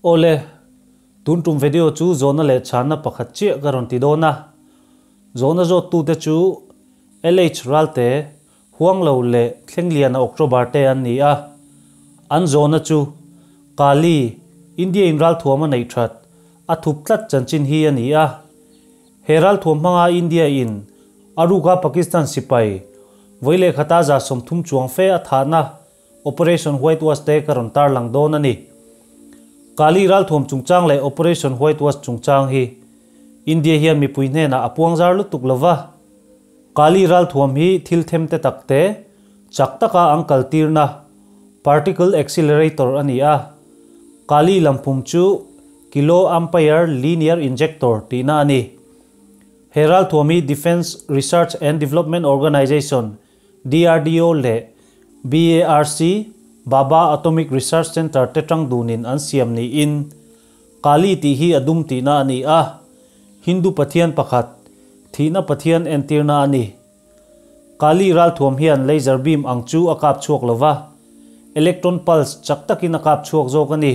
Awle, tun tum video chu zawhna leh chhanna pakhat chiah ka rawn ti dawn a. Zawhna zawttute chu LH Ralte, Huanglo leh Thlengliana October te an ni a. An zawhna chu Kali, India in ralthuam a neih that, a thup tlat chanchin hi a ni a. He ralthuam hmanga India in a ruka Pakistan sipai vawi leh khata 130 chuang fe a thahna Operation White Wash te ka rawn tarlang dawn a ni. Kali ralthuam chungchang leh Operation White Wash chungchang hi India hian mipui hnenah a puangzar lutuk lo va. Kali ralthuam hi thil them te tak te chak taka an kaltirna particle accelerator a ni a. Kali lamphum chu kilo ampere linear injector tihna a ni. He ralthuam hi Defence Research and Development Organisation, DRDO, leh BARC, Bhabha Atomic Research Centre, te tang dunin an siam niin Kali tih hi a dum tihna a ni a, Hindu pathian pakhat, thihna pathian entirna a ni. Kali ralthuam hian laser beam ang chu a kap chhuak lo va, electron pulse chak takin a kap chhuak zawk a ni.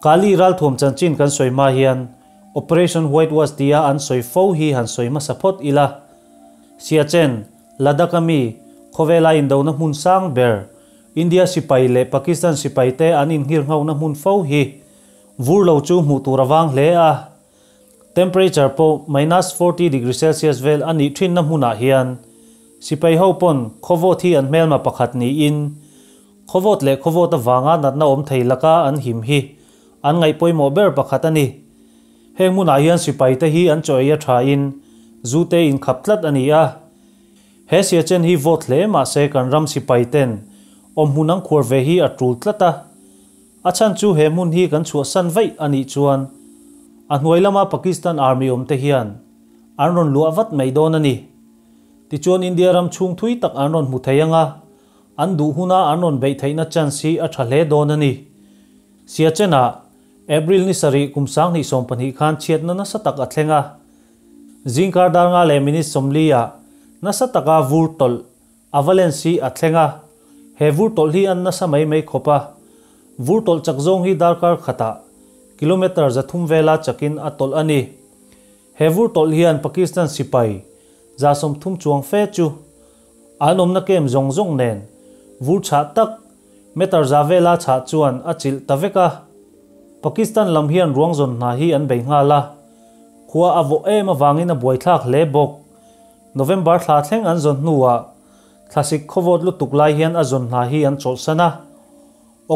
Kali ralthuam chanchin kan sawi hma hian Operation White Wash tia an sawi fo hi han sawi hmasa phawt ila. Siachen, Ladakh a mi, khawvela indona hmun sang ber, India sipai leh Pakistan sipai te an inghirnghohna hmun fo hi vur lo chu hmuh tur a vang hle a. Temperature pawh minus 40 degree Celsius vel a nih thinna hmunah hian sipai ho pawn khawvawt hi an hmelma pakhat niin khawvawt leh khawvawt avanga natna awm thei laka an him hi an ngaih pawimawh ber pakhat a ni. Heng hmunah hian sipai te hi an chaw ei a tha in zu te inkhap tlat a ni a. He Siachen hi vawt hle mahse kan ram sipai ten awm hmun an khuar ve hi a tul tlat a. A chhan chu he hmun hi kan chhuahsan vaih a nih chuan a hnuai lama Pakistan Army awm te hian an rawn luah vat mai dawn a ni. Tichuan India ram chhung thui tak an rawn hmu thei anga an duh huna an rawn beih theihna chance hi a tha hle dawn a ni. Siachen-ah April ni sarih kum 2020 khan chhiatna nasa tak a thleng a. Zingkar dar nga leh minute 40 ah nasa taka vur tawlh, avalanche, hi a thleng a. He vur tawlh hi an nasa mai mai khawp a. Vur tawlh chak zawng hi darkar khatah kilometre 300 vela chakin a tawlh a ni. He vur tawlh hian Pakistan sipai 130 chuang fe chu an awmna kem zawng zawng nen vur chhah tak meter 100 vela chhah chuan a chilh ta vek a. Pakistan lam hian ruang zawn hna hi an bei nghal a. Khua a vawh em avangin a buaithlak hle bawk. November thla thleng an zawn hnuah thlasik khawvawt lutuk lai hian a zawn hna hi an chawlhsan a.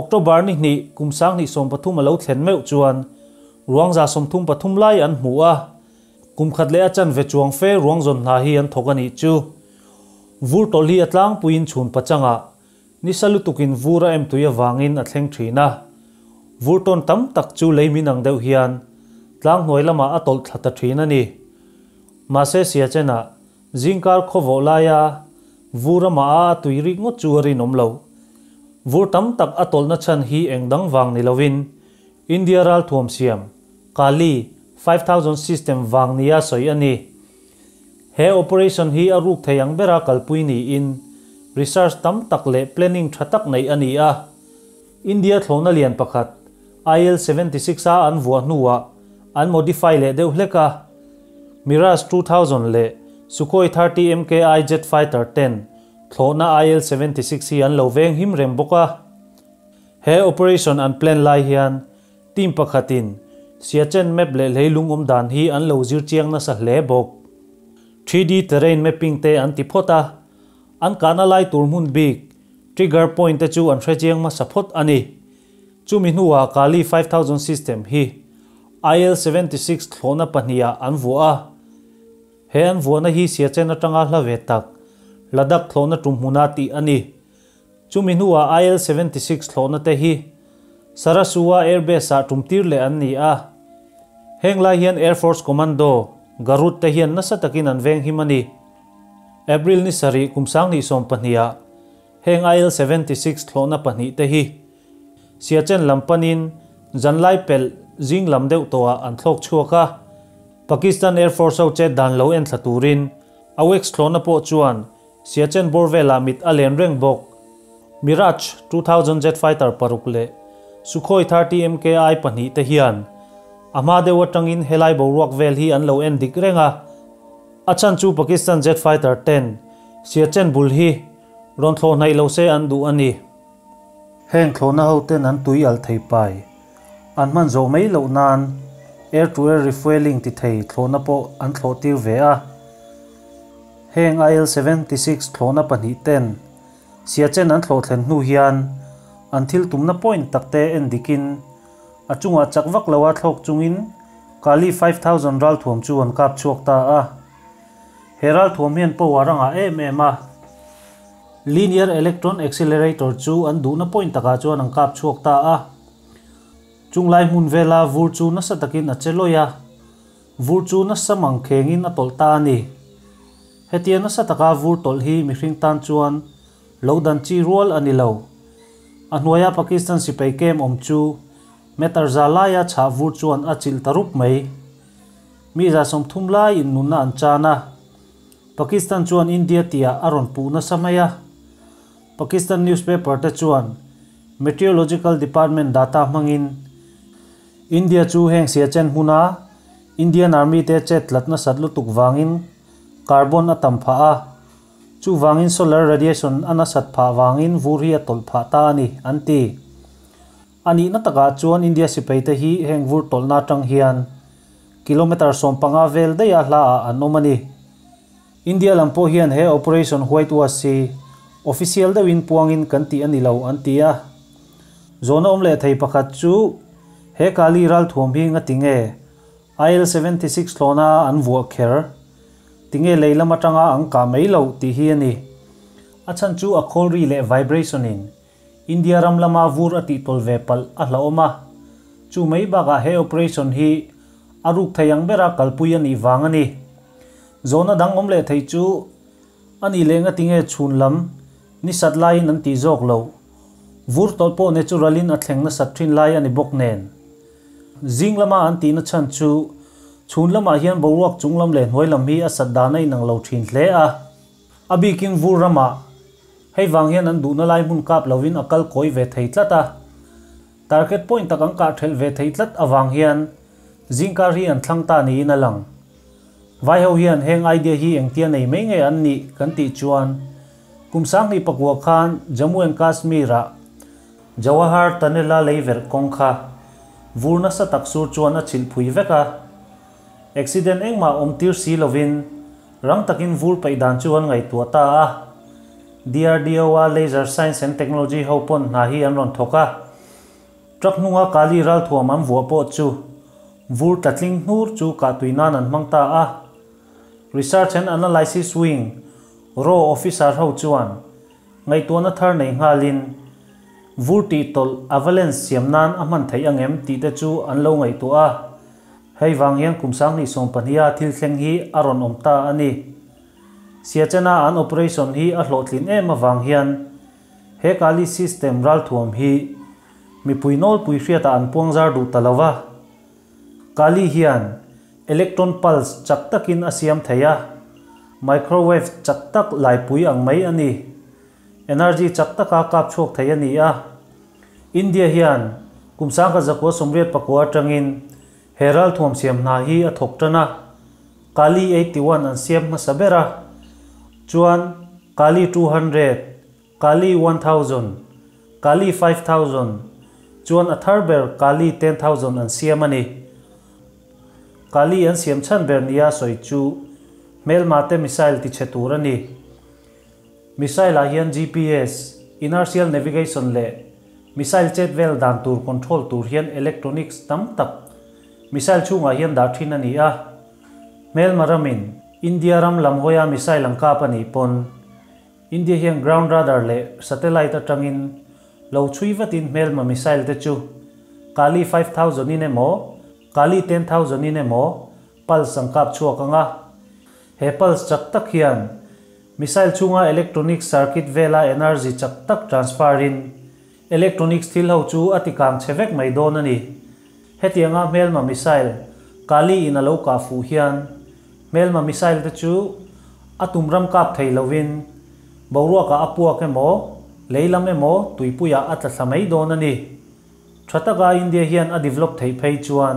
October ni hnih kum 2013 a lo thlen meuh chuan ruang 133 lai an hmu a. Kum khat leh a chanve chuang fe ruang zawn hna hi an thawk a nih chu. Vur tawlh hi a tlangpuiin chhun pachangah nisa lutukin vur a em tui avangin a thleng thin a. Vur tawn tam tak chu lei min ang deuh hian tlang hnuai lamah a tawlh thla ta thin a ni. Mahse Siachen-ah zingkar khawvawh laia vur amah a a tui rik ngawt chu a rinawm lo. Vur tam tak a tawlhna chhan hi eng dang vang ni lovin India ralthuam siam Kali 5000 system vang nia sawi a ni. He operation hi a ruk thei ang bera kalpui niin research tam tak leh planning tha tak neih a ni a. India thlawhna lian pakhat IL-76 a an vuah hnuah an modify leh deuh hlek a. Mirage 2000 leh Sukhoi 30 MKI jet fighter ten thlawhna IL-76 hi an lo veng him reng bawk a. He operation an plan lai hian team pakhatin Siachen map leh hleilung awm dan hi an lo zir chiang nasa hle bawk. 3D terrain mapping te an ti phawt a. An kahna lai tur hmun bik trigger point te chu an hre chiang hmasa phawt a ni. Chumi hnuah Kali 5000 system hi IL-76 thlawhna pahnihah an vuah a. He an vuahna hi Siachen atanga hla ve tak Ladakh thlawhna tum hmuna tih a ni. Chumi hnuah IL-76 thlawhna te hi Sarasua Airbase ah tum tir leh an ni a. Heng lai hian Air Force Commando Garud te hian nasa takin an veng him a ni. April ni sarih kum 2020 ah heng IL-76 thlawhna pahnih te hi Siachen lam panin zanlai pelh zing lam deuh tawhah an thlawk chhuak a. Pakistan Air Force ho chet dan lo en thla turin AWACS thlawhna pawh chuan Siachen bawr velah mit a len reng bawk. Mirage 2000 jet fighter paruk leh Sukhoi 30 MKI pahnihte hian a hma deuh atangin helai boruak vel hi an lo en dik reng a, a chhan chu Pakistan jet fighter ten Siachen bul hi rawn thlawh hnaih lo se an duh a ni. Heng thlawhna ho ten an tui alh thei pai an hman zawh mai loh nan air to air refuelling ti thei thlawhna pawh an thlawh tir ve a. Heng IL-76 thlawhna pahnih ten Siachen an thlawh thlen hnu hian an thil tumna point takte en dikin a chungah chak vak loa thlawk chungin Kali 5000 ralthuam chu an kap chhuak ta a. He ralthuam hian power a ngah em em a. Linear Electron Accelerator chu an duhna point takah chuan an kap chhuak ta a. Chunglai hmun vela vur chu nasa takin a che lawih a. Vur chu nasa mang khengin a tawlh ta a ni. Hetia nasa taka vur tawlh hi mihring tan chuan lo dan chi rual a ni lo. A hnuaia Pakistan sipai kem awm chu meter za laia chhah vur chuan a chilh ta rup mai. Mi 130 lai in nunna an chan a. Pakistan chuan India tiah a rawn puh nasa mai a. Pakistan newspaper te chuan Meteorological Department data hmangin India chu heng Siachen hmuna Indian Army te chet tlat nasat lutuk vangin carbon a tam phah a, chuvangin solar radiation a nasat phah vangin vur hi a tawlh phah ta a ni, an ti. A nihna takah chuan India sipai te hi heng vur tawlhna atang hian kilometre 15 vel daih a hla ah an awm a ni. India lam pawh hian he Operation White Wash hi official deuhin puangin kan tih a ni lo an ti a. Zawhna awm leh thei pakhat chu he Kali ralthuam hi ngati nge IL-76 thlawhna an vuah kher? Tinge lei lam atanga an kah mai loh tih hi a ni. A chhan chu a khawlri leh vibration in India ram lama vur a tih tawl ve palh a hlauhawm a. Chu mai bakah he operation hi a ruk thei ang bera kalpui a nih vang a ni. Zawhna dang awm leh thei chu a nih leh ngatinge chhun lam ni sat laiin an tih zawk loh. Vur tawlh pawh natural in a thleng nasat thin lai a ni bawk nen. Zing lama an tihna chhan chu chhun lamah hian boruak chung lam leh hnuai lam hi a sat dan a inang lo thin hle a. A bikin vur ramah hei vang hian an duhna lai hmun kap lovin a kal kawi ve thei tlat a. Target point tak an kah thelh ve thei tlat avang hian zingkar hi an thlang ta niin a lang. Vaiho hian heng idea hi engtia nei mai nge an nih kan tih chuan kum 2009 khan Jammu and Kashmir-ah Jawahar Tunnel-a leiverh kawng kha vur nasa tak sur chuan a chhilh phui vek a. Accident engmah awm tir si lovin rang takin vur paih dan chu an ngaihtuah ta a. DRDO-a Laser Science and Technology ho pawn hna hi an rawn thawk a. Truck hnunga Kali ralthuam an vuah pawh chu vur tlatling hnur chu kahtui nan an hmang ta a. Research and Analysis Wing, raw, officer ho chuan ngaihtuahna thar nei nghalin vur tih tawlh avalanche siam nan a hman theih angem tih te chu an lo ngaihtuah a. Hei vang hian kum 2012 a thil thleng hi a rawn awm ta a ni. Siachena an operation hi a hlawhtlin em avang hian he Kali system ralthuam hi mipui nawlpui hriatah an puangzar duh ta lo va. Kali hian electron pulse chak takin a siam thei a, microwave chak tak laipui ang mai a ni. Energy chak taka kap chhuak thei a ni a. India hian kum 1989 atangin he ralthuam siam hna hi a thawk tan a. Kali 81 an siam hmasa ber a, chuan Kali 200, Kali 1000, Kali 5000, chuan a thar ber Kali 10,000 an siam a ni. Kali an siam chhan ber nia sawi chu hmelma te missile tichhe tur a ni. Missile ah hian GPS, inertial navigation leh missile chet vel dan tur control tur hian electronics tam tak missile chhungah hian dah thin a ni a. Hmelma ramin India ram lam hawia missile an kap a nih pawn India hian ground radar leh satellite atangin lo chhui vatin hmelma missile te chu Kali 5000 in emaw Kali 10,000 in emaw pulse an kap chhuak ang a. He pulse chak tak hian missile chhunga electronic circuit vela energy chak tak transfer in electronics thil ho chu a ti kang chhe vek mai dawn a ni. Hetianga hmelma missile Kali in a lo kah fuh hian hmelma missile te chu a tum ram kap thei lovin boruakah a puak emaw, lei lam emaw tuipuiah a tla thla mai dawn a ni. Tha taka India hian a develop theih phei chuan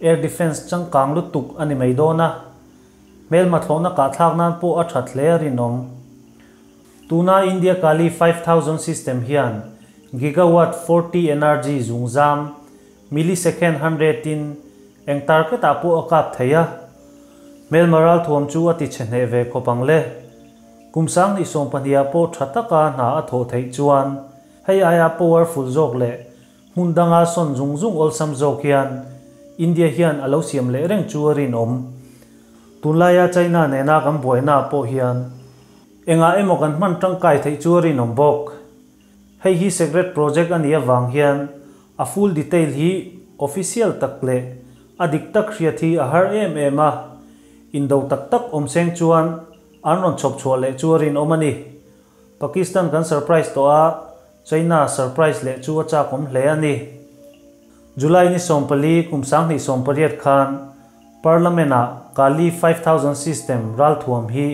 air defence changkang lutuk a ni mai dawn a, hmelma thlawhna kahthlak nan pawh a that hle a rinawm. Tuna India Kali 5000 system hian gigawatt 40 energy zungzam millisecond 100 in eng target ah pawh a kap thei a, hmelma ralthuam chu a ti chhe hneh ve khawp ang le. Kum 2020 ah pawh tha taka hna a thawh theih chuan hei aia powerful zawk leh hmun danga sawn zung zung awlsam zawk hian India hian a lo siam leh reng chu a rinawm. Tunlaia China nena kan buaina ah pawh hian engah emaw kan hman tangkai theih chu a rinawm bawk. Hei hi secret project a nih avang hian a full detail hi official tak leh a dik tak hriat hi a har em em a, indo tak tak awm seng chuan an rawn chhawp chhuah leh chu a rinawm a ni. Pakistan kan surprise tawh a, China surprise leh chu a chakawm hle a ni. July ni 14 kum 2018 khan Parliament ah Kali 5000 system ralthuam hi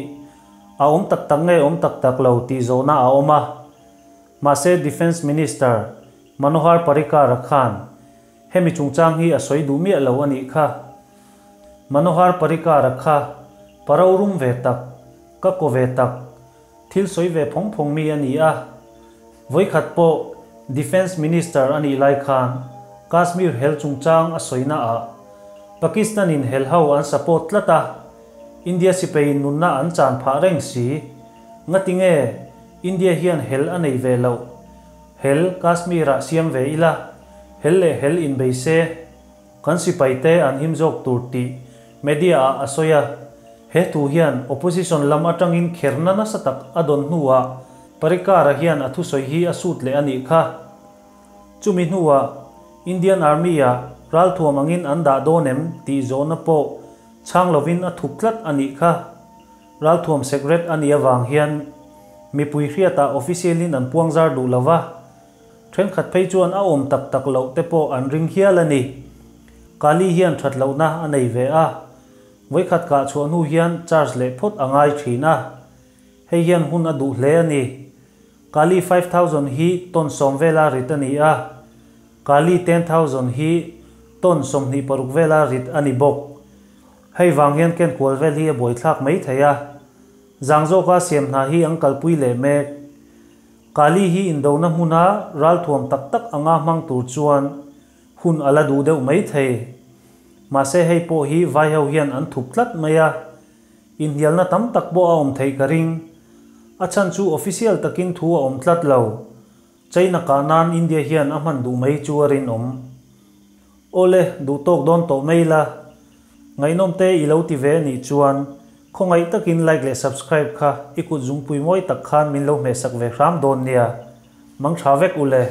a awm tak tak nge awm tak tak lo tih zawhna a awm a. Mahse Defence Minister Manohar Parrikar-a khan hemi chungchang hi a sawi duh miah lo a nih kha. Manohar Parrikar-a kha pa rorum ve tak, ka ko ve tak, thil sawi ve phawng phawng mi a ni a. Vawikhat pawh Defence Minister a nih lai khan Kashmir hel chungchang a sawina ah Pakistan in hel ho an support tlat a, India sipeiin nunna an chan phah reng si. Ngati nge India hian hel a nei ve loh? Hel Kashmir ah siam ve ila, hel leh hel inbei se. Kan sipaite an him zawk tur tih media ah a sawi a, he thu hian opposition lam atangin kherna nasa tak a dawn hnuah Parrikar-a hian a thusawi hi a sut leh a nih kha. Chumi hnuah Indian Army ah ralthuam angin an dah dawn em tih zawhna pawh chhang lovin a thup tlat a nih kha. Ralthuam secret a nih avang hian mipui hriatah official in an puangzar duh lova, Thenkhat phei chuan a awm tak tak loh te pawh an ring hial a ni. Kali hian that lohna a nei ve a, vawikhat kah chhuah hnu hian charge leh phawt a ngai thin a. Hei hian hun a duh hle a ni. Kali 5000 hi ton 10 vela rit a ni a, Kali 10000 hi ton 26 vela rit a ni bawk. Hei vang hian ken kual vel hi a buaithlak mai thei a. Zang zawka siam hna hi an kalpui leh mek. Kali hi indona hmuna ralthuam tak tak anga hmang tur chuan hun a la duh deuh mai thei. Mahse hei pawh hi vai ho hian an thup tlat mai a, inhnialna tam tak pawh a awm theih ka ring. A chhan chu official takin thu a awm tlat lo. China kah nan India hian a hman duh mai chu a rinawm. Awle, duh tawk dawn tawh mai la. Ngaihnawm te i lo ti ve anih chuan khawngaih takin like leh subscribe kha i kut zungpui mawi tak khan min lo hmehsak ve hram dawn nia. Mang tha vek u le.